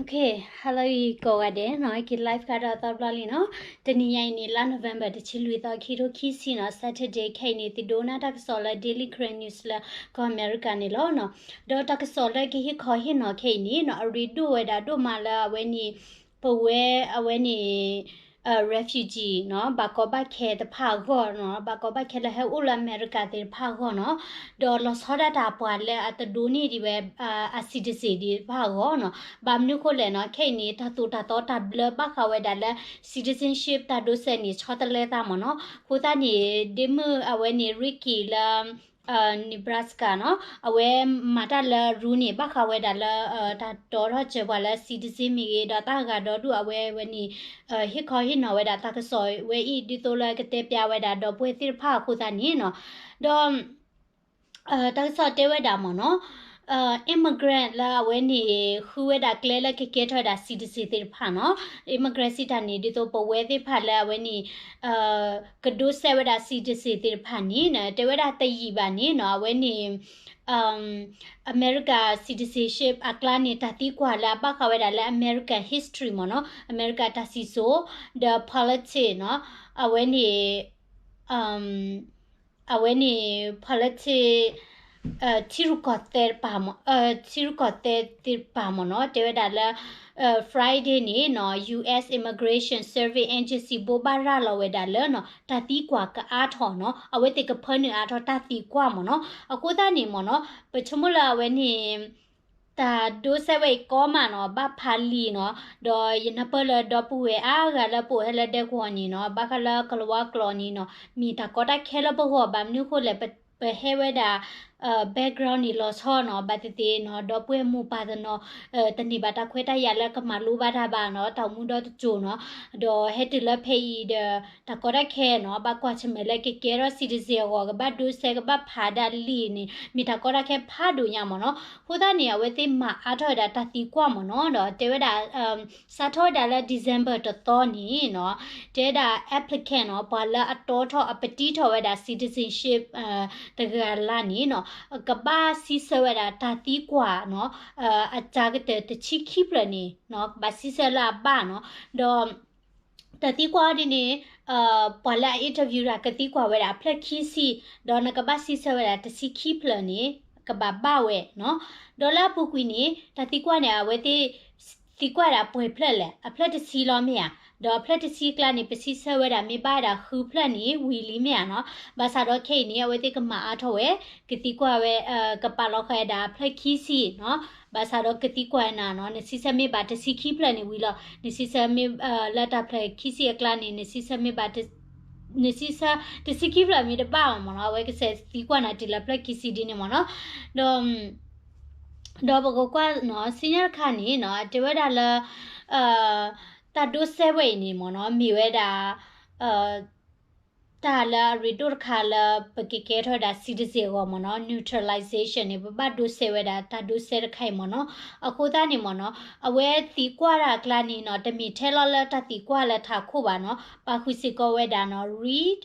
Okay, hello အံၤကိးဂၤဒဲးနီၤ, က့ၤ live ကဒီးသီတဘျီလံနီၤ. တနံၤညါအံၤန့ၣ် လါ November တဆံလွံၢ်သီ ခံထိခံဆံနီၤ, Saturday ခဲအံၤန့ၣ် သုဒိးနၢ်တၢ်ကစီၣ်လၢ Daily Karen News လၢကီၢ်အမဲရကၤန့ၣ်လီၤနီၤ. ဒီးတၢ်ကစီၣ်လၢကဟ့ၣ်ခီဟ့ၣ်နီၤခဲအံၤန့ၣ်နီၤ, အရ့ဒိၣ်ဝဲဒၣ်ဒိၣ်မးလၢအဝဲန့ၣ် ပဝဲအဝဲန့ၣ် refugee နီၤ, ဘၣ်ကီဘၣ်ခဲတဖၣ်အဂီၢ်နီၤ, ဘၣ်ကီဘၣ်ခဲလၢဟဲအိၣ်လၢအမဲရကၤသ့ၣ်တဖၣ်အဂီၢ်နီၤ, ဒီးလီၤဆီဒၣ်တၢ်ပှၤလၢအတဒိးန့ၢ်ဒံးဝဲ အ citizen သ့ၣ်တဖၣ်အဂီၢ်နီၤ. ဘၣ်မနုၤဃိလဲၣ်နီၤ, ခဲအံၤန့ၣ် တၢ်သိၣ်တၢ်သီတၢ်ဘျၢဘၣ်ဃးဝဲဒၣ်လၢ citizenship တၢ်ဒိးစဲးန့ၣ် ဆီတလဲသးမ့ၢ်နီၤ. အဃိသတးန့ၣ် ဒ့မုၣ်အဝဲန့ၣ် Ricky လၢ Nebraska နီၤ, အဝဲမၤတၢ်လၢရူန့ၣ် ဘၣ်ဃးဝဲဒၣ်လၢ တၢ်တီထီၣ်စၢၤပှၤလၢ citizen မ့ၢ်ဂ့ၤ, ဒီးတၢ်ဂၤဒီဒူၣ်အဝဲဝဲန့ၣ် ဟ့ၣ်ခီဟ့ၣ်နီၤဝဲဒၣ်တၢ်ကစီၣ်ဝဲအံၤ ဒ်သိးလၢကတဲပျးဝဲဒၣ်ဒီပုၢ်ဝဲၢ်သ့ၣ်တဖၣ်အဃိသတးန့ၣ်နီၤ. ဒီး တၢ်ကစီၣ်တဲဝဲဒၣ်မ့ၢ်နီၤ, immigrant လၢအဝဲန့ၣ် ဃုဝဲဒၣ်ကျဲလၢကကဲထီၣ်ဝဲဒၣ် citizen သ့ၣ်တဖၣ်နီၤ, immigrant စံးတၢ်န့ၣ် ဒ်သိးပဝဲသ့ၣ်တဖၣ်လၢအဝဲန့ၣ် ကဒိးစဲးဝဲဒၣ် citizen သ့ၣ်တဖၣ်န့ၣ် တဲဝဲဒၣ်တယံာ်ဘၣ်န့ၣ်နီၤ, အဝဲန့ၣ် America citizenship အကျါန့ၣ် တၢ်သံကွၢ်လၢအဘၣ်ဃးဝဲဒၣ်လၢ American history မ့ၢ်နီၤ, America တၢ်စံၣ်စိၤ ဒီး politics နီၤ, အဝဲန့ၣ် အဝဲန့ၣ် politics ထံရူၢ်ကီၢ်သဲးတပၤမ့ၢ်, ထံရူၢ်ကီၢ်သဲးသ့ၣ်တပၤမ့ၢ်နီၤ, တဲဝဲဒၣ်လၢ Friday န့ၣ်နီၤ, US Immigration Service Agency ဘိးဘၣ်ရၤလီၤဝဲဒၣ်လၢနီၤ, တၢ်သံကွၢ်ကအါထီၣ်နီၤ, အဝဲသ့ၣ်ကဖၢနုာ်အါထီၣ်တၢ်သံကွၢ်မ့ၢ်နီၤ. အဃိသတးန့ၣ်မ့ၢ်နီၤ, ပဆိကမိၣ်လၢအဝဲန့ၣ် တၢ်ဒိးစဲးဝဲအံၤကီမးနီၤ, ဘၣ်ဖးလံာ်နီၤ, ဒီးယနၢ်ပၢၢ်လၢဒီပုၢ်ဝဲၢ်အါဂၤလၢပအိၣ်ဟဲလၢဒဲကဝီၤန့ၣ်နီၤ, ဘၣ်ဃးလၢကလၤဝါကျိာ်န့ၣ်နီၤ, မ့ၢ်တၢ်ကီတၢ်ခဲလၢပဂီၢ်, ဘၣ်မနုၤဃိလဲၣ်, ပဟဲဝဲဒၣ် background န့ၣ်လီၤဆီနီၤ, ဘၣ်သ့ၣ်သ့ၣ်နီၤ, ဒီပုၢ်ဝဲၢ်မိၢ်ပၢ်တနီၤ တန့ၢ်ဘၣ်တၢ်ခွဲးတၢ်ယာ်လၢကမၤလိဘၣ်တၢ်ဘၣ်နီၤ, တၢ်အိၣ်မူဒီတစိၤနီၤ, ဒီးဟဲတုၤလၢဖဲအံၤဒီး တၢ်ကီတၢ်ခဲနီၤ, ဘၣ်ကွၢ်ဆၢၣ်မဲာ်လၢကကဲထီၣ် citizen အဂီၢ်, ကဘၣ်ဒိးစဲးကဘၣ်ဖးဒၣ်လံာ်န့ၣ် မ့ၢ်တၢ်ကီတၢ်ခဲဖးဒိၣ်ညါမ့ၢ်နီၤ. အဃိသတးန့ၣ် အဝဲသ့ၣ်မၤအါထီၣ်ဝဲဒၣ်တၢ်သံကွၢ်မ့ၢ်နီၤ, ဒီးတဲဝဲဒၣ် စးထီၣ်ဝဲဒၣ်လၢ December တသီန့ၣ်နီၤ, တဲဝဲဒၣ် applicant နီၤ, ပှၤလၢအတီထီၣ်အပတံထီၣ်ဝဲဒၣ် citizenship တဂၤလၢ်န့ၣ်နီၤ, ကဘၣ်စံးဆၢဝဲဒၣ်တၢ်သံကွၢ်နီၤ, အစှၤကတၢၢ်တဆံခံဖျၢၣ်န့ၣ်နီၤ, ကဘၣ်စံးဆၢလၢအဘၣ်နီၤ, ဒီး တၢ်သံကွၢ်ဒ်န့ၣ် ပှၤလၢအ interview တၢ်ကသံကွၢ်ဝဲဒၣ်အဖျၢၣ်ခံဆံ, ဒီးနကဘၣ်စံးဆၢဝဲဒၣ်တဆံခံဖျၢၣ်န့ၣ် ကဘၣ်ဘၣ်ဝဲနီၤ. ဒီးလၢအပူၤကွံာ်န့ၣ် တၢ်သံကွၢ်န့ၣ် အဝဲသ့ၣ်သံကွၢ်ဒၣ်ပှဲၤဖျၢၣ်လဲၣ်, အဖျၢၣ်တဆံလီၤမ့ၢ်ဧါ, ဒီးအဖျၢၣ်တဆံအကျါန့ၣ် ပစံးဆၢဝဲဒၣ်မ့ၢ်ဘၣ်ဝဲဒၣ်ဃုဖျၢၣ်န့ၣ် ဝံၤလံမ့ၢ်ဧါနီၤ. ဘၣ်ဆၣ်ဒီးခဲအံၤန့ၣ် အဝဲသ့ၣ်ကမၤအါထီၣ်ဝဲ, ကသံကွၢ်ဝဲ, ကပာ်လီၤဃာ်ဝဲဒၣ်အဖျၢၣ်ခံဆံနီၤ. ဘၣ်ဆၣ်ဒီးကသံကွၢ်နၤနီၤ, နစံးဆၢမ့ၢ်ဘၣ်တဆံခံဖျၢၣ်န့ၣ်ဝံၤလီၤ, နစံးဆၢမ့ၢ်, လၢတၢ်ဖျၢၣ်ခံဆံအကျါန့ၣ် နစံးဆၢမ့ၢ်ဘၣ် နစံးဆၢတဆံခံဖျၢၣ်မ့ၢ်တဘၣ်ဘၣ်မ့ၢ်နီၤ, အဝဲကစဲးသံကွၢ်နၤတုၤလၢဖျၢၣ်ခံဆံဒ်န့ၣ်မ့ၢ်နီၤ. ဒီး ဒီးပကကွၢ်နီၤ, ဆူညါတခါန့ၣ်နီၤ, တဲဝဲဒၣ်လၢ တၢ်ဒိးစဲးဝဲအံၤန့ၣ်မ့ၢ်နီၤ, မ့ၢ်ဝဲဒၣ် တၢ်လၢအရ့ဒိၣ်တခါလၢပကကဲထီၣ်ဝဲဒၣ် citizen အဂီၢ်မ့ၢ်နီၤ, naturalization န့ၣ် ပဘၣ်ဒိးစဲးဝဲဒၣ်တၢ်ဒိးစဲးတခါအံၤမ့ၢ်နီၤ. အဃိသတးန့ၣ်မ့ၢ်နီၤ, အဝဲသံကွၢ်တၢ်အကျါန့ၣ်နီၤ, တမ့ၢ်ထဲလီၤလၢတၢ်သံကွၢ်လၢထးခိၣ်ဘၣ်နီၤ, ပာ်ဃုာ်စ့ၢ်ကီးဝဲဒၣ်နီၤ, read,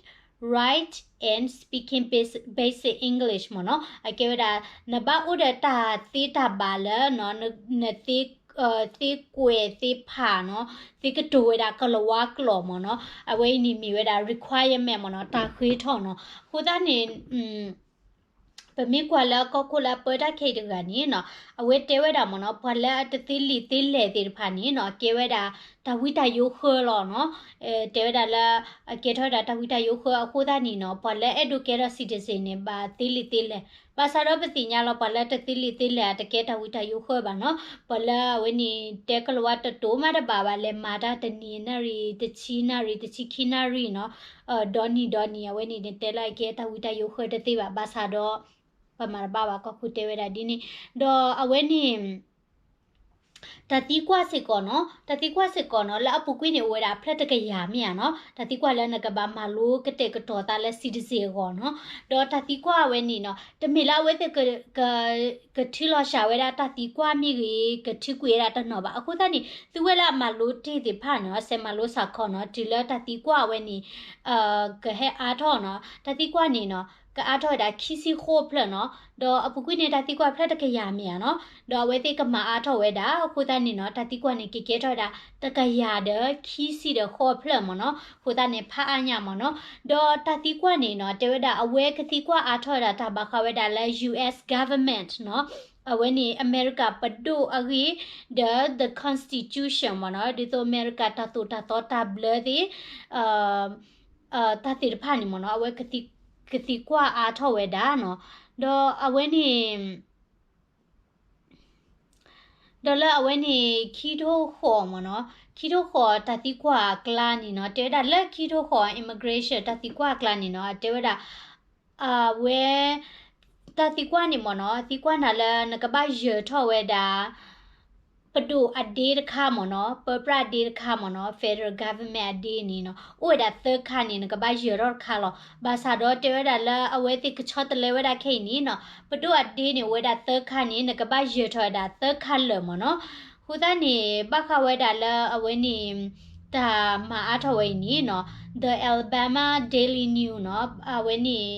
write and speaking basic, basic English မ့ၢ်နီၤ. အကဲဝဲဒၣ် နဘၣ်အိၣ်ဒီးတၢ်သ့တၢ်ဘၣ်လၢ နသ့ သ့ကွဲးသ့ဖးနီၤ, သ့ကတိၤဝဲဒၣ်ကလၤဝါကျိာ်မ့ၢ်နီၤ. အဝဲအံၤန့ၣ်မ့ၢ်ဝဲဒၣ် requirement မ့ၢ်နီၤ, တၢ်ဃ့ထီၣ်နီၤ. အဃိသတးန့ၣ် ပမ့ၢ်ကွၢ်လၢကီၢ်ခိၣ်လၢအပၢတၢ်ခဲအံၤတဂၤန့ၣ်နီၤ, အဝဲတဲဝဲဒၣ်မ့ၢ်နီၤ, ပှၤလၢအတသ့လံာ်သ့လဲၢ်သ့ၣ်တဖၣ်န့ၣ်နီၤ, ကဲဝဲဒၣ်တၢ်ဝံတၢ်ယိးဃၢလီၤနီၤ. တဲဝဲဒၣ်လၢ အကဲထီၣ်ဝဲဒၣ်တၢ်ဝံတၢ်ယိးဃၢအဃိသတးန့ၣ်နီၤ, ပှၤလၢအဲၣ်ဒိးကဲထီၣ် citizen န့ၣ် ဘၣ်သ့လံာ်သ့လဲၢ်. ဘၣ်ဆၣ်ဒီးပသ့ၣ်ညါလီၤ ပှၤလၢတသ့လံာ်သ့လဲၢ် အတကဲတၢ်ဝံတၢ်ယိးဃၢဘၣ်နီၤ. ပှၤလၢအဝဲန့ၣ် တဲကလၤဝါတတိၤမးတဘၣ်ဘၣ် လဲၤမၤတၢ်တနံၤနၣ်ရံၣ် တဆံနၣ်ရံၣ် တဆံခံနၣ်ရံၣ်နီၤ, ဒီနံၤဒီနံၤ အဝဲန့ၣ်န့ၣ် တဲလၢအကဲတၢ်ဝံတၢ်ယိးဃၢတသ့ဘၣ်. ဘၣ်ဆၣ်ဒီး ပမၤတဘၣ်ဘၣ် ကီၢ်ခိၣ်တဲဝဲဒၣ်ဒ်န့ၣ်. ဒီးအဝဲန့ၣ် တၢ်သံကွၢ်စ့ၢ်ကီးနီၤ, တၢ်သံကွၢ်စ့ၢ်ကီးနီၤ လၢအပူၤကွံာ်န့ၣ် အိၣ်ဝဲဒၣ်အဖျၢၣ်တကယၤမ့ၢ်ဧါနီၤ, တၢ်သံကွၢ်လၢနကဘၣ်မၤလိကတဲာ်ကတီၤသးလၢ citizen အဂီၢ်နီၤ. ဒီးတၢ်သံကွၢ်အဝဲန့ၣ်နီၤ တမ့ၢ်လၢအဝဲသ့ၣ် ကထုးလီၤစှၤဝဲဒၣ်တၢ်သံကွၢ်မ့ၢ်ဂ့ၤ ကထုးကွံာ်ဝဲဒၣ်တနီၤဘၣ်. အဃိသတးန့ၣ် သုဝဲလၢအမၤလိတ့ၢ်သ့ၣ်တဖၣ်န့ၣ် စဲးမၤလိစးခီနီၤ တုၤလၢတၢ်သံကွၢ်အဝဲန့ၣ် ကဟဲအါထီၣ်နီၤ. တၢ်သံကွၢ်န့ၣ်နီၤ ကအါထီၣ်ဝဲဒၣ်ခံဆံဃိးဖျၢၣ်နီၤ, ဒီးအပူၤကွံာ်န့ၣ် တၢ်သံကွၢ်ဖျၢၣ်တကယၤမ့ၢ်ဧါနီၤ, ဒီးအဝဲသ့ၣ်ကမၤအါထီၣ်ဝဲဒၣ်, အဃိသတးန့ၣ်နီၤ တၢ်သံကွၢ်န့ၣ် ကကဲထီၣ်ဝဲဒၣ်တကယၤဒီးခံဆံဒီးဃိးဖျၢၣ်မ့ၢ်နီၤ, အဃိသတးန့ၣ် ဖးအါညါမ့ၢ်နီၤ, ဒီးတၢ်သံကွၢ်န့ၣ်နီၤ တဲဝဲဒၣ်အဝဲကသံကွၢ်အါထီၣ်ဝဲဒၣ်တၢ်ဘၣ်ဃးဝဲဒၣ်လၢ U S government နီၤ, အဝဲန့ၣ် အမဲရကၤပဒိၣ်အဂ့ၢ်, ဒီး the constitution မ့ၢ်နီၤ, ဒ်သိးအမဲရကၤတၢ်သိၣ်တၢ်သီတၢ်ဘျၢသ့ၣ် တၢ်သ့ၣ်တဖၣ်န့ၣ်မ့ၢ်နီၤ အဝဲ ကသံကွၢ်အါထီၣ်ဝဲဒၣ်နီၤ, ဒီးအဝဲန့ၣ် ဒီးလၢအဝဲန့ၣ် ခံထိဃိးမ့ၢ်နီၤ, ခံထိဃိးတၢ်သံကွၢ်အကျါန့ၣ်နီၤ, တဲဝဲဒၣ်လၢခံထိဃိး immigration တၢ်သံကွၢ်အကျါန့ၣ်နီၤ, အတဲဝဲဒၣ် အဝဲ တၢ်သံကွၢ်န့ၣ်မ့ၢ်နီၤ, သံကွၢ်နၤလၢ နကဘၣ်ယၢၤထီၣ်ဝဲဒၣ် ပဒိၣ်အဒ့တခါမ့ၢ်နီၤ, ပၢပြၣ်ဒ့တခါမ့ၢ်နီၤ, federal government အဒ့န့ၣ်နီၤ, အိၣ်ဝဲဒၣ်သၢခါန့ၣ် နကဘၣ်ယၢၤထီၣ်တခါလီၤ. ဘၣ်ဆၣ်ဒီးတဲဝဲဒၣ်လၢအဝဲသ့ၣ်ကဆီတလဲဝဲဒၣ်ခဲအံၤန့ၣ်နီၤ, ပဒိၣ်အဒ့န့ၣ် အိၣ်ဝဲဒၣ်သၢခါန့ၣ် နကဘၣ်ယၢၤထီၣ်ဝဲဒၣ်သၢခါလၢာ်မ့ၢ်နီၤ. အဃိသတးန့ၣ် ဘၣ်ဃးဝဲဒၣ်လၢအဝဲန့ၣ် တၢ်မၤအါထီၣ်ဝဲအံၤန့ၣ်နီၤ, The Alabama Daily News နီၤ, အဝဲန့ၣ်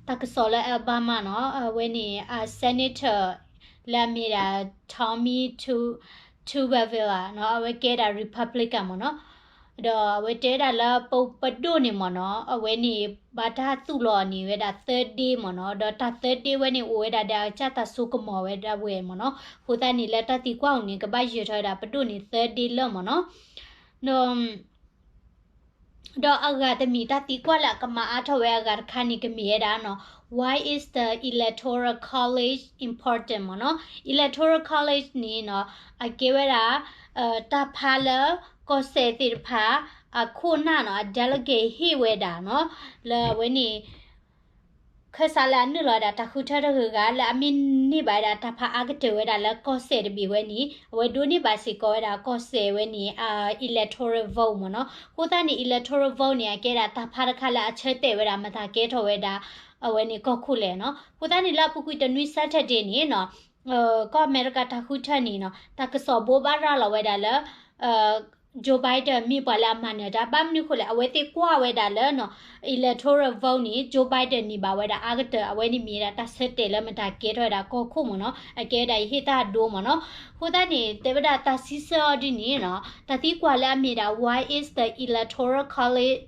တၢ်ကစီၣ်လၢ Alabama နီၤ, အဝဲန့ၣ် အ senator လၢအမ့ၢ်ဒၣ် Tommy Tu- Tuberville နီၤ, အဝဲကဲဒၣ် Republican မ့ၢ်နီၤ, ဒီးအဝဲတဲဒၣ်လၢပ- ပဒိၣ်န့ၣ်မ့ၢ်နီၤ, အဝဲန့ၣ် ဘၣ်တၢ်သူၣ်လီၤအီၤန့ၣ်ဝဲဒၣ်သၢဒ့မ့ၢ်နီၤ, ဒီးတၢ်သၢဒ့ဝဲန့ၣ်အိၣ်ဝဲဒၣ်ဒီးအကစၢ်တၢ်စိကမီၤဝဲဒၣ်ဝဲမ့ၢ်နီၤ, အဃိသတးန့ၣ်လၢတၢ်သံကွၢ်အံၤန့ၣ် ကဘၣ်ယၢၤထီၣ်ဝဲဒၣ်ပဒိၣ်န့ၣ်သၢဒ့လၢာ်မ့ၢ်နီၤ, ဒီး ဒီးအဂၤတမံၤတၢ်သံကွၢ်လၢအကမၤအါထီၣ်ဝဲအဂၤတခါန့ၣ် ကမ့ၢ်ဝဲဒၣ်နီၤ, Why is the Electoral College important မ့ၢ်နီၤ, Electoral College န့ၣ်နီၤ အကဲဝဲဒၣ် တၢ်ဖးလၢ ကီၢ်စဲၣ်သ့ၣ်တဖၣ် အခိၣ်နၢ်နီၤ အ delegate ဟ့ၣ်ဝဲဒၣ်နီၤ လၢအဝဲန့ၣ် ခၢၣ်စးလၢအနုာ်လီၤဝဲဒၣ်တၢ်ဃုထၢတဂၤဂၤ လၢအမ့ၢ်န့ၢ်ဘၣ်ဝဲဒၣ်တၢ်ဖးအါကတၢၢ်ဝဲဒၣ်လၢကီၢ်စဲၣ်တဘ့ၣ်ဝဲန့ၣ် အဝဲဒိးန့ၢ်ဘၣ်စ့ၢ်ကီးဝဲဒၣ်ကီၢ်စဲၣ်ဝဲန့ၣ် electoral vote မ့ၢ်နီၤ. အဃိသတးန့ၣ် electoral vote န့ၣ် အကဲဒၣ်တၢ်ဖးတခါလၢအဆၢတဲာ်ဝဲဒၣ်မတၤကဲထီၣ်ဝဲဒၣ် အဝဲန့ၣ်ကီၢ်ခိၣ်လဲၣ်နီၤ. အဃိသတးန့ၣ်လၢအပူၤကွံာ်တနွံ Saturday န့ၣ်နီၤ ကီၢ်အမဲရကၤတၢ်ဃုထၢန့ၣ်နီၤ တၢ်ကစီၣ်ဘိးဘၣ်ရၤလီၤဝဲဒၣ်လၢ Joe Biden မ့ၢ်ပှၤလၢအမၤနၢၤတၢ် ဘၣ်မနုၤအဃိလဲၣ် အဝဲသ့ၣ်ကွၢ်ဝဲဒၣ်လၢနီၤ electoral vote န့ၣ် Joe Biden န့ၢ်ဘၣ်ဝဲဒၣ်အါကတၢၢ် အဝဲန့ၣ်မ့ၢ်ဝဲဒၣ်တၢ်ဆၢတဲာ်လၢမတၤကဲထီၣ်ဝဲဒၣ်ကီၢ်ခိၣ်မ့ၢ်နီၤ အကဲဝဲဒၣ်ယဟ့ၣ်တၢ်အဒိမ့ၢ်နီၤ. အဃိသတးန့ၣ် တဲဝဲဒၣ်တၢ်စံးဆၢအီၤဒ်န့ၣ်နီၤ တၢ်သံကွၢ်လၢအမ့ၢ်ဒၣ် Why is the electoral college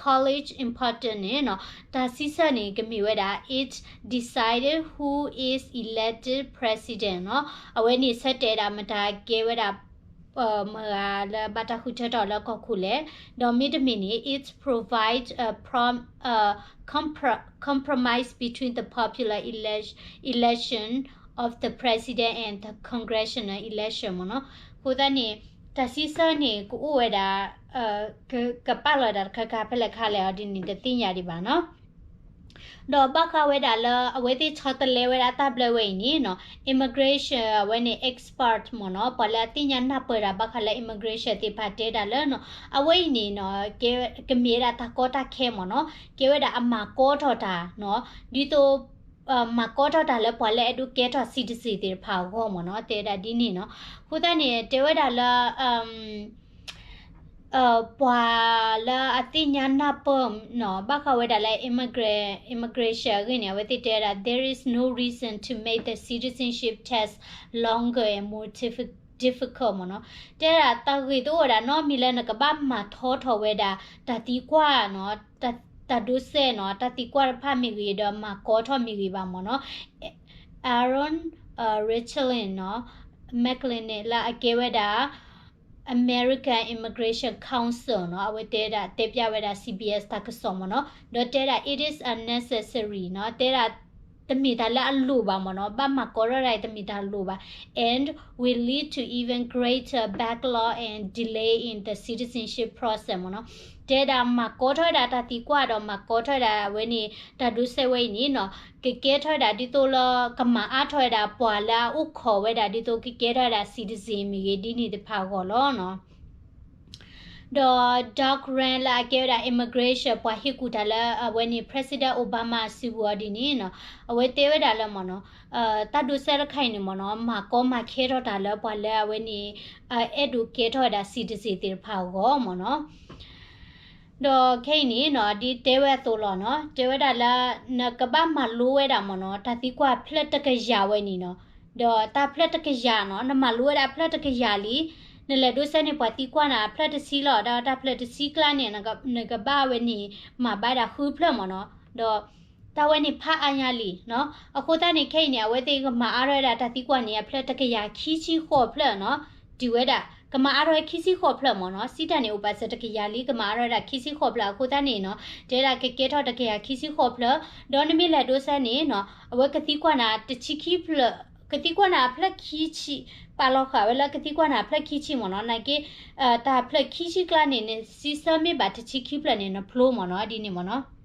college important န့ၣ်နီၤ တၢ်စံးဆၢန့ၣ် ကမ့ၢ်ဝဲဒၣ် it decided who is elected president နီၤ အဝဲန့ၣ်ဆၢတဲာ်ဒၣ်မတၤကဲဝဲဒၣ် မတၤလၢဘၣ်တၢ်ဃုထၢထီၣ်လၢကီၢ်ခိၣ်လဲၣ် ဒီးမ့တမ့ၢ်န့ၣ် it provide a prom- a compro- compromise between the popular elec- election of the president and the congressional election မ့ၢ်နီၤ. အဃိသတးန့ၣ် တၢ်စံးဆၢန့ၣ် ကအိၣ်ဝဲဒၣ် က- ကပာ်လီၤဒၣ်တခါခါဖဲလဲၣ်ခါလဲၣ်အီၤဒ်န့ၣ် တသ့ၣ်ညါဒံးဘၣ်နီၤ. ဒီးဘၣ်ဃးဝဲဒၣ်လၢအဝဲသ့ၣ်ဆီတလဲဝဲဒၣ်တၢ်ဘျၢဝဲအံၤန့ၣ်နီၤ immigration အဝဲန့ၣ် expert မ့ၢ်နီၤ ပှၤလၢအသ့ၣ်ညါနၢ်ပၢၢ်တၢ်ဘၣ်ဃးလၢ immigration သ့ၣ်တဖၣ်တဲဒၣ်လၢနီၤ အဝဲအံၤန့ၣ်နီၤ ကဲ- ကမ့ၢ်ဝဲဒၣ်တၢ်ကီတၢ်ခဲမ့ၢ်နီၤ ကဲဝဲဒၣ်အမၤကီထီၣ်တၢ်နီၤ ဒ်သိး မၤကီထီၣ်တၢ်လၢပှၤလၢအဲၣ်ဒိးကဲထီၣ် citizen သ့ၣ်တဖၣ်အဂီၢ်မ့ၢ်နီၤ တဲဝဲဒၣ်ဒ်န့ၣ်နီၤ. အဃိသတးန့ၣ် တဲဝဲဒၣ်လၢ ပှၤလၢအသ့ၣ်ညါနၢ်ပၢၢ်နီၤ ဘၣ်ဃးဝဲဒၣ်လၢ immigrant- immigration အဂ့ၢ်န့ၣ် အဝဲသ့ၣ်တဲဝဲဒၣ် there is no reason to make the citizenship test longer and more diffi- difficult မ့ၢ်နီၤ. တဲဒၣ်တၢ်ဂ့ၢ်တအိၣ်ဝဲဒၣ်နီတမံၤလၢနကဘၣ်မၤထီထီၣ်ဝဲဒၣ် တၢ်သံကွၢ်နီၤ တၢ်- တၢ်ဒိးစဲးနီၤ တၢ်သံကွၢ်တဖၣ်မ့ၢ်ဂ့ၤ ဒီးမၤကီထီၣ်မ့ၢ်ဂ့ၤဘၣ်မ့ၢ်နီၤ. Aaron Richlin နီၤ McLean န့ၣ် လၢအကဲဝဲဒၣ် American Immigration Council နီၤ အဝဲတဲဒၣ် တဲပျးဝဲဒၣ် C B S တၢ်ကစီၣ်မ့ၢ်နီၤ ဒီးတဲဒၣ် it is unnecessary နီၤ တဲဒၣ် တမ့ၢ်တၢ်လၢအလိၣ်ဘၣ်မ့ၢ်နီၤ ဘၣ်မၤကီထီၣ်ဒၣ်အံၤ တမ့ၢ်တၢ်လိၣ်ဘၣ် and will lead to even greater backlog and delay in the citizenship process မ့ၢ်နီၤ တဲဒၣ်မၤကီထီၣ်ဝဲဒၣ်တၢ်သံကွၢ်ဒီးမၤကီထီၣ်ဝဲဒၣ်အဝဲန့ၣ် တၢ်ဒိးစဲးဝဲအံၤန့ၣ်နီၤ ကကဲထီၣ်ဝဲဒၣ်ဒ်သိးလၢ ကမၤအါထီၣ်ဝဲဒၣ်ပှၤလၢအအိၣ်ခိးဝဲဒၣ်ဒ်သိးကကဲထီၣ်ဝဲဒၣ် citizen မ့ၢ်ဂ့ၤဒ်န့ၣ်တဖၣ်အဂီၢ်လီၤနီၤ. ဒီး Doug Rand လၢအကဲဝဲဒၣ် immigration ပှၤဟ့ၣ်ကူၣ်တၢ်လၢအဝဲန့ၣ် President Obama စုပူၤအီၤဒ်န့ၣ်နီၤ အဝဲတဲဝဲဒၣ်လၢမ့ၢ်နီၤ တၢ်ဒိးစဲးတခါအံၤန့ၣ်မ့ၢ်နီၤ မၤကီမၤခဲထီၣ်တၢ်လၢပှၤလၢအဝဲန့ၣ် အဲၣ်ဒိးကဲထီၣ်ဝဲဒၣ် citizen သ့ၣ်တဖၣ်အဂီၢ်မ့ၢ်နီၤ. ဒီးခဲအံၤန့ၣ်နီၤ ဒ်တဲဝဲအသိးလီၤနီၤ, တဲဝဲဒၣ်လၢ နကဘၣ်မၤလိဝဲဒၣ်မ့ၢ်နီၤ တၢ်သံကွၢ်ဖျၢၣ်တကယၤဝဲန့ၣ်နီၤ, ဒီးတၢ်ဖျၢၣ်တကယၤနီၤ နမၤလိဝဲဒၣ်အဖျၢၣ်တကယၤလံ, နလဲၤဒိးစဲးန့ၢ်ပှၤသံကွၢ်နၤအဖျၢၣ်တဆံလီၤ, ဒီးတၢ်ဖျၢၣ်တဆံကျါန့ၣ် နကဘၣ်ဝဲန့ၣ် မၤဘၣ်ဒၣ်ဃုဖျၢၣ်မ့ၢ်နီၤ, ဒီး တၢ်ဝဲန့ၣ်ဖးအါညါလံနီၤ. အဃိသတးန့ၣ် ခဲအံၤန့ၣ် အဝဲသ့ၣ်ကမၤအါထီၣ်ဝဲဒၣ်တၢ်သံကွၢ်န့ၣ် အဖျၢၣ်တကယၤခံဆံဃိးဖျၢၣ်နီၤ, တုၤဝဲဒၣ် ကမၤအါထီၣ်ဝဲခံဆံဃိးဖျၢၣ်မ့ၢ်နီၤ, စံးတၢ်န့ၣ် အိၣ်ပာ်စၢၤတကယၤလံ ကမၤအါထီၣ်ဝဲဒၣ်ခံဆံဃိးဖျၢၣ်, အဃိသတးန့ၣ်နီၤ တဲဒၣ်ကကဲထီၣ်တကယၤခံဆံဃိးဖျၢၣ်, ဒီးနမ့ၢ်လဲၤဒိးစဲးန့ၣ်နီၤ အဝဲကသံကွၢ်နၤတဆံခံဖျၢၣ်, ကသံကွၢ်နၤအဖျၢၣ်ခံဆံ, ပာ်လီၤဃာ်ဝဲလၢကသံကွၢ်နၤအဖျၢၣ်ခံဆံမ့ၢ်နီၤ, နာ်က့ တၢ်ဖျၢၣ်ခံဆံကျါန့ၣ် နစံးဆၢမ့ၢ်ဘၣ်တဆံခံဖျၢၣ်န့ၣ် နဖျိမ့ၢ်နီၤ, ဒ်န့ၣ်မ့ၢ်နီၤ.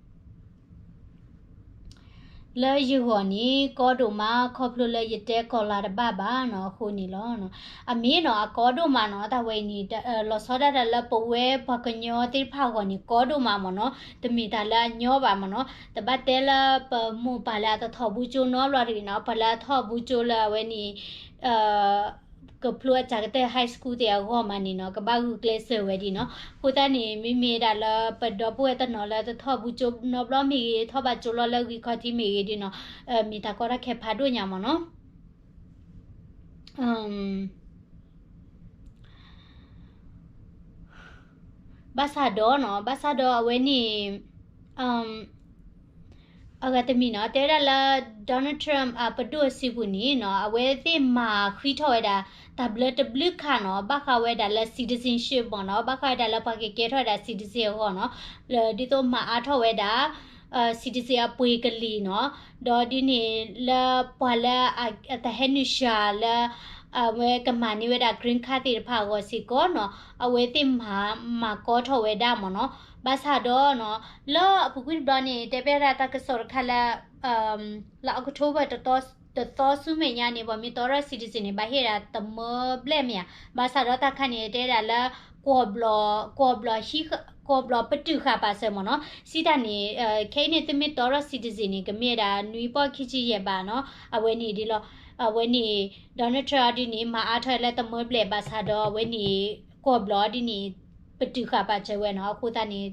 လၢယဂီၢ်န့ၣ် ကီဒိၣ်မး ခီဖျိလၢယတဲကီၢ်လၤတဘၣ်ဘၣ်နီၤ အဃိန့ၣ်လီၤ. အမ့ၢ်နီၤ အကီဒိၣ်မးနီၤ တၢ်ဝဲအံၤန့ၣ် လီၤဆီဒၣ်တၢ်လၢပဝဲပှၤကညီသ့ၣ်တဖၣ်အဂီၢ်န့ၣ် ကီဒိၣ်မးမ့ၢ်နီၤ, တမ့ၢ်တၢ်လၢအညီဘၣ်မ့ၢ်နီၤ, တဘၣ်တဲလၢပမိၢ်ပၢ်လၢအတထီၣ်ဘူးကၠိနီတဘျီတဂ့ၤနီၤ, ပှၤလၢအထီၣ်ဘူးကၠိလၢအဝဲန့ၣ် ကဖျိအစှၤကတၢၢ် high school သ့ၣ်အဂီၢ်မးန့ၣ်နီၤ ကဘၣ်ဂုာ်ကျဲးစၢးဝဲဒ်နီၤ, အဃိသတးန့ၣ် မ့မ့ၢ်ဒၣ်လၢပဒီပုၢ်ဝဲၢ်တနီၤလၢတထီၣ်ဘူးကၠိနီတဘျီမ့ၢ်ဂ့ၤ ထီၣ်ဘၣ်ကၠိလီၤလၢဂ့ၢ်ခီၣ်ထံးမ့ၢ်ဂ့ၤဒ်နီၤ, မ့ၢ်တၢ်ကီတၢ်ခဲဖးဒိၣ်ညါမ့ၢ်နီၤ. ဘၣ်ဆၣ်ဒီးနီၤ ဘၣ်ဆၣ်ဒီးအဝဲန့ၣ် အဂၤတမံၤနီၤ တဲဝဲဒၣ်လၢ Donald Trump အပဒိၣ်အစုပူၤန့ၣ်နီၤ အဝဲသ့ၣ်မၤဃံးထီၣ်ဝဲဒၣ် တၢ်ဘျၢတဘျုးခါနီၤ ဘၣ်ဃးဝဲဒၣ်လၢ citizenship မ့ၢ်နီၤ ဘၣ်ဃးဝဲဒၣ်လၢပှၤကကဲထီၣ်ဝဲဒၣ် citizen အဂီၢ်နီၤ ဒ်သိးမၤအါထီၣ်ဝဲဒၣ် citizen အပှ့ၤကလံၤနီၤ, ဒီးဒ်န့ၣ်လၢပှၤလၢအတဟဲနုာ်စှၤလၢ အဝဲကမၤန့ၢ်ဝဲဒၣ် green card သ့ၣ်တဖၣ်အဂီၢ်စ့ၢ်ကီးနီၤ အဝဲသ့ၣ်မၤမၤကီထီၣ်ဝဲဒၣ်မ့ၢ်နီၤ, ဘၣ်ဆၣ်ဒီးနီၤ လၢအပူၤကွံာ်တဘျီန့ၣ် တဲဘၣ်ဒၣ်တၢ်ကစီၣ်တခါလၢ လၢ October တသီဆူမဲာ်ညါန့ၣ် ပှၤမ့ၢ်တီထီၣ် citizen န့ၣ် ဘၣ်ဟ့ၣ်ဒၣ်တမၢဘျဲၣ်မ့ၢ်ဧါ, ဘၣ်ဆၣ်ဒီးတၢ်ခါန့ၣ် တဲဒၣ်လၢ ကွီၢ်ဘျီၣ် ကွီၢ်ဘျီၣ်ဟံး ကွီၢ်ဘျီၣ်ပတုာ်ဃာ်ပာ်စၢၤမ့ၢ်နီၤ, စံးတၢ်န့ၣ် ခဲအံၤန့ၣ် သုမ့ၢ်တီထီၣ် citizen န့ၣ် ကမ့ၢ်ဝဲဒၣ်နွံပီၢ်ခံဆံယဲၢ်ဘးနီၤ, အဝဲန့ၣ်ဒ်လီၤ, အဝဲန့ၣ် Donald Trump အီၤဒ်န့ၣ် မၤအါထီၣ်လၢတမၢဘျဲၣ်ဘၣ်ဆၣ်ဒီး အဝဲန့ၣ် ကွီၢ်ဘျီၣ်အီၤဒ်န့ၣ် ပတုာ်ဃာ်ပာ်စၢၤဝဲနီၤ, အဃိသတးန့ၣ်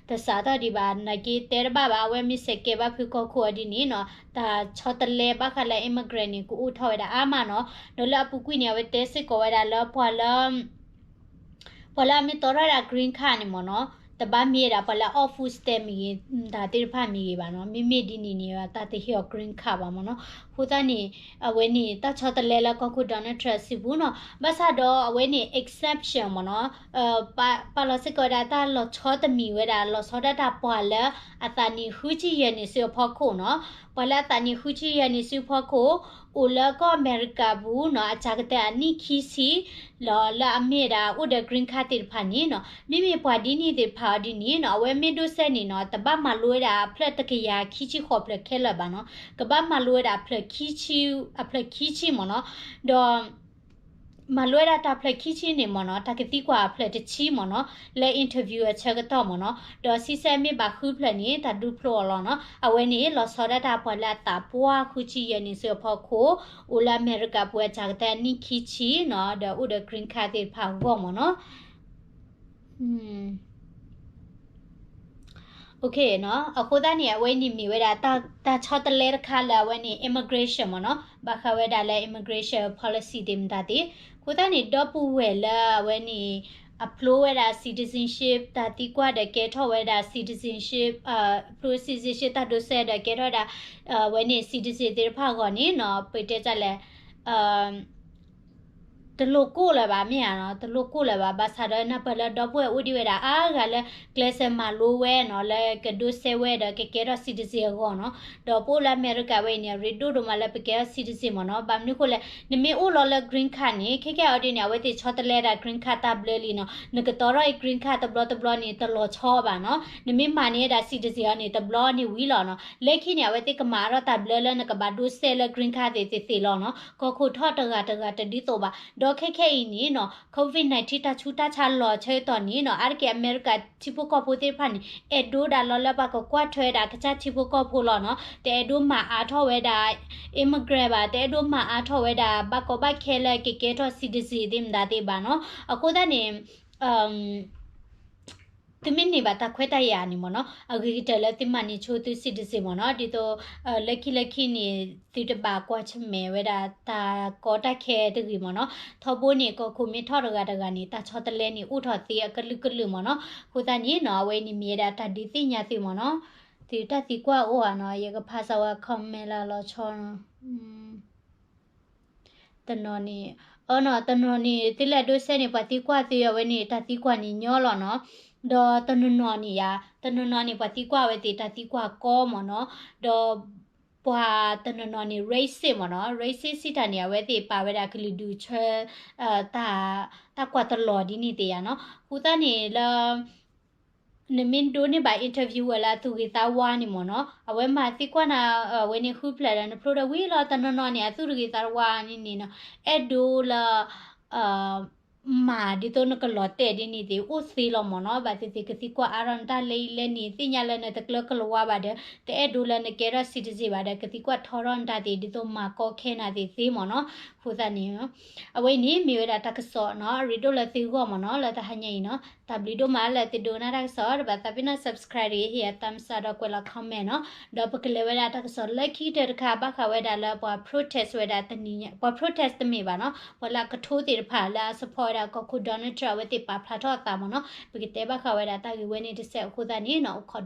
တစးထီၣ်ဒံးဘၣ် နာ်က့တဲတဘၣ်ဘၣ် အဝဲမ့ၢ်စဲးကဲဘၣ်ဖုၣ်ကိာ်ခိၣ်အီၤဒ်န့ၣ်နီၤ, တၢ်ဆီတလဲဘၣ်ဃးလၢ immigrant န့ၣ် ကအိၣ်ထီၣ်ဝဲဒၣ်အါမးနီၤ, ဒီးလၢအပူၤကွံာ်န့ၣ် အဝဲတဲစ့ၢ်ကီးဝဲဒၣ်လၢပှၤလၢ ပှၤလၢအမ့ၢ်တီထီၣ်ဝဲဒၣ် green card န့ၣ်မ့ၢ်နီၤ, တဘၣ်မ့ၢ်ဝဲဒၣ်ပှၤလၢအ food stamp မ့ၢ်ဂ့ၤ တၢ်သ့ၣ်တဖၣ်မ့ၢ်ဂ့ၤဘၣ်နီၤ, မ့မ့ၢ်ဒ်န့ၣ်န့ၣ် တၢ်တဟ့ၣ်အီၤ green card ဘၣ်မ့ၢ်နီၤ, အဃိသတးန့ၣ် အဝဲန့ၣ် တၢ်ဆီတလဲလၢကီၢ်ခိၣ် Donald Trump စုပူၤနီၤ, ဘၣ်ဆၣ်ဒီးအဝဲန့ၣ် exception မ့ၢ်နီၤ, ပာ်လီၤစ့ၢ်ကီးဝဲဒၣ်တၢ်လီၤဆီတမံၤဝဲဒၣ် လီၤဆီဒၣ်တၢ်ပှၤလၢအသးနံၣ်ဃုဆံယဲၢ်နံၣ်ဆူအဖီခိၣ်နီၤ, ပှၤလၢအသးနံၣ်ဃုဆံယဲၢ်နံၣ်ဆူအဖီခိၣ် အိၣ်လၢကီၢ်အမဲရကၤပူၤနီၤ အစှၤကတၢၢ်အနံၣ်ခံဆံ လီၤလၢအမ့ၢ်ဝဲဒၣ်အိၣ်ဒီး green card သ့ၣ်တဖၣ်န့ၣ်နီၤ, မ့မ့ၢ်ပှၤဒ်န့ၣ်သ့ၣ်တဖၣ်အီၤဒ်န့ၣ်နီၤ အဝဲမ့ၢ်ဒိးစဲးန့ၣ်နီၤ တဘၣ်မၤလိဝဲဒၣ်အဖျၢၣ်တကယၤခံဆံဃိးဖျၢၣ်ခဲလၢာ်ဘၣ်နီၤ, ကဘၣ်မၤလိဝဲဒၣ်အဖျၢၣ်ခံဆံ အဖျၢၣ်ခံဆံမ့ၢ်နီၤ, ဒီး မၤလိဝဲဒၣ်တၢ်ဖျၢၣ်ခံဆံန့ၣ်မ့ၢ်နီၤ တၢ်ကသံကွၢ်အဖျၢၣ်တဆံမ့ၢ်နီၤ, လၢ interview အဆၢကတီၢ်မ့ၢ်နီၤ, ဒီးစံးဆၢမ့ၢ်ဘၣ်ဃုဖျၢၣ်န့ၣ် တၢ်ဒုးဖျိအီၤလီၤနီၤ, အဝဲန့ၣ် လီၤဆီဒၣ်တၢ်ပှၤလၢအသးပှၢ်ဃုဆံယဲၢ်နံၣ်ဆူအဖီခိၣ် အိၣ်လၢအမဲရကၤပူၤအစှၤကတၢၢ်အနံၣ်ခံဆံနီၤ ဒီးအိၣ်ဒီး green card သ့ၣ်တဖၣ်အဂီၢ်မ့ၢ်နီၤ. အဃိသတးန့ၣ် အဝဲန့ၣ်မ့ၢ်ဝဲဒၣ် တၢ်ဆီတလဲတခါလၢအဝဲန့ၣ် immigration မ့ၢ်နီၤ, ဘၣ်ဃးဝဲဒၣ်လၢ immigration policy သ့ၣ်မတၤသ့ၣ်, အဃိသတးန့ၣ် ဒီပုၢ်ဝဲၢ်လၢအဝဲန့ၣ် အဖျိဝဲဒၣ် citizenship တၢ်သံကွၢ်ဒီးကဲထီၣ်ဝဲဒၣ် citizenship ဖျိ citizenship တၢ်ဒိးစဲးဒီးကဲထီၣ်ဝဲဒၣ် အဝဲန့ၣ် citizen သ့ၣ်တဖၣ်အဂီၢ်န့ၣ်နီၤ ပတဲတၢ်လဲၣ် တလိၣ်ကိၢ်လၢၤဘၣ်မ့ၢ်ဧါနီၤ, တလိၣ်ကိၢ်လၢၤဘၣ်, ဘၣ်ဆၣ်ဒီးနၢ်ပၢၢ်လၢဒီပုၢ်ဝဲၢ်အိၣ်ဒံးဝဲဒၣ်အါဂၤလၢ ကျဲးစၢးမၤလိဝဲနီၤ လၢကဒိးစဲးဝဲဒီးကကဲထီၣ် citizen အဂီၢ်နီၤ, ဒီးပအိၣ်လၢအမဲရကၤဝဲအံၤန့ၣ် အရ့ဒိၣ်ဒိၣ်မးလၢပကဲထီၣ် citizen မ့ၢ်နီၤ, ဘၣ်မနုၤဃိလဲၣ် နမ့ၢ်အိၣ်လီၤလၢ green card န့ၣ် ခဲကဲအီၤဒ်န့ၣ် အဝဲသ့ၣ်ဆီတလဲဒၣ် green card တၢ်ဘျၢလံနီၤ, နကတီထီၣ်အံၤ green card တဘျီတဘျီန့ၣ် တလီၤဆီဘၣ်နီၤ, နမ့ၢ်မၤန့ၢ်ဝဲဒၣ် citizen အီၤန့ၣ် တဘျီန့ၣ်ဝံၤလီၤနီၤ, လၢခံန့ၣ် အဝဲသ့ၣ်ကမၤအါထီၣ်တၢ်ဘျၢလၢနကဘၣ်ဒိးစဲးလၢ green card သ့ၣ်သ့ၣ်သ့ၣ်လီၤနီၤ, ကီၢ်ခိၣ်ထီၣ်တဂၤတဂၤတဒ်သိးဘၣ်, ဒီးခဲခဲအံၤန့ၣ်နီၤ COVID nineteen တၢ်ဆူးတၢ်ဆါလီၤဆၢကတီၢ်န့ၣ်နီၤ အါတက့ၢ်အမဲရကၤထံဖိကီၢ်ဖိသ့ၣ်တဖၣ်န့ၣ် အဲၣ်ဒိးဒၣ်လီၤလၢပှၤကကွၢ်ထွဲဒၣ်ကစၢ်ထံဖိကီၢ်ဖိလီၤနီၤ, တအဲၣ်ဒိးမၤအါထီၣ်ဝဲဒၣ် immigrant ဘၣ်, တအဲၣ်ဒိးမၤအါထီၣ်ဝဲဒၣ် ဘၣ်ကီဘၣ်ခဲလၢကကဲထီၣ် citizen သ့ၣ်မတၤသ့ၣ်ဘၣ်နီၤ, အဃိသတးန့ၣ် သုမ့ၢ်န့ၢ်ဘၣ်တၢ်ခွဲးတၢ်ယာ်န့ၣ်မ့ၢ်နီၤ အဂ့ၤကတၢၢ်လၢသုမၤန့ၢ်ဆိသု citizen မ့ၢ်နီၤ ဒ်သိး လၢခံလၢခံန့ၣ် သုတဘၣ်ကွၢ်ဆၢၣ်မဲာ်ဝဲဒၣ်တၢ်ကီတၢ်ခဲတဂ့ၤမ့ၢ်နီၤ ထီဘိန့ၣ် ကီၢ်ခိၣ်မ့ၢ်ထီၣ်တဂၤတဂၤန့ၣ် တၢ်ဆီတလဲန့ၣ် အိၣ်ထီၣ်သ့အကလုာ်ကလုာ်မ့ၢ်နီၤ အဃိသတးန့ၣ်နီၤ အဝဲန့ၣ်မ့ၢ်ဝဲဒၣ်တၢ်ဒုးသ့ၣ်ညါသုမ့ၢ်နီၤ သုတၢ်သံကွၢ်အိၣ်ဧါနီၤ ယကဖးစၢၤဝဲ comment လၢအလီၤဆီနီၤ တနီၤန့ၣ် အနီၤ တနီၤန့ၣ် သုလဲၤဒိးစဲန့ၣ် ပှၤသံကွၢ်သုအဝဲန့ၣ် တၢ်သံကွၢ်န့ၣ်ညီလီၤနီၤ ဒီးတနီၤနီၤန့ၣ်ယါ တနီၤနီၤန့ၣ် ပှၤသံကွၢ်ဝဲသ့ၣ်တၢ်သံကွၢ်ကီမ့ၢ်နီၤ ဒီးပှၤတနီၤနီၤန့ၣ် racist မ့ၢ်နီၤ racist စံးတၢ်န့ၣ် အဝဲသ့ၣ်ပာ်ဝဲဒၣ်ကလုာ်ဒူၣ်ဆၢ တၢ် တၢ်ကွၢ်တလီၤဒ်န့ၣ်သ့ၣ်ယါနီၤ အဃိသတးန့ၣ်လၢ နမ့ၢ်ဒိးန့ၢ်ဘၣ် interview ဝဲလၢအသူၣ်ဂ့ၤသးဝါန့ၣ်မ့ၢ်နီၤ အဝဲမၤသံကွၢ်နၤ အဝဲန့ၣ်ဃုဖျၢၣ်ဒီး နဖျိဒီးဝံၤလီၤ တနီၤနီၤန့ၣ် အသူၣ်တဂ့ၤသးတဝါန့ၣ်န့ၣ်နီၤ အဲၣ်ဒိးလၢ မၤဒ်သိးနကလီၤတဲာ်ဒ်န့ၣ်သ့ၣ် အိၣ်သ့လီၤမ့ၢ်နီၤ ဘၣ်သ့ၣ်သ့ၣ် ကသံကွၢ်အါထီၣ်နတၢ်လၢအံၤလၢန့ၣ် သ့ၣ်ညါလၢနတကျၢကလၤဝါဘၣ်ဒီး တအဲၣ်ဒိးလၢနကဲထီၣ် citizen ဘၣ်ဒီး ကသံကွၢ်ထီထီၣ်နတၢ်သ့ၣ် ဒ်သိးမၤကီခဲနၤသ့ၣ်သ့မ့ၢ်နီၤ အဃိသတးန့ၣ် အဝဲအံၤန့ၣ် မ့ၢ်ဝဲဒၣ်တၢ်ကစီၣ်နီၤ အရ့ဒိၣ်လၢသုဂီၢ်မ့ၢ်နီၤ လၢတဟါညါအံၤနီၤ တၢ်ဘျုးဒိၣ်မးလၢသုဒိကနၣ်တၢ်ကစီၣ် တဘၣ်သးပ့ၤနီၣ် subscribe တဂ့ၤ ဟ့ၣ်ယၤ thumbs up ဒီးကွဲးလီၤ comment နီၤ ဒီးပကလဲၤဝဲဒၣ်တၢ်ကစီၣ်လၢခံကတၢၢ်တခါ ဘၣ်ဃးဝဲဒၣ်လၢပှၤ protest ဝဲဒၣ်တနံၤညါ ပှၤ protest တမ့ၢ်ဘၣ်နီၤ ပှၤလၢအကထိသ့ၣ်တဖၣ်လၢအ support ဝဲဒၣ်ကီၢ်ခိၣ် Donald Trump အဝဲသ့ၣ်ပာ်ဖျါထီၣ်အသးမ့ၢ်နီၤ ပကတဲဘၣ်ဃးဝဲဒၣ်တၢ်ဂ့ၢ်ဝဲန့ၣ်တစဲးအဃိသတးန့ၣ်နီၤ အိၣ်ခိး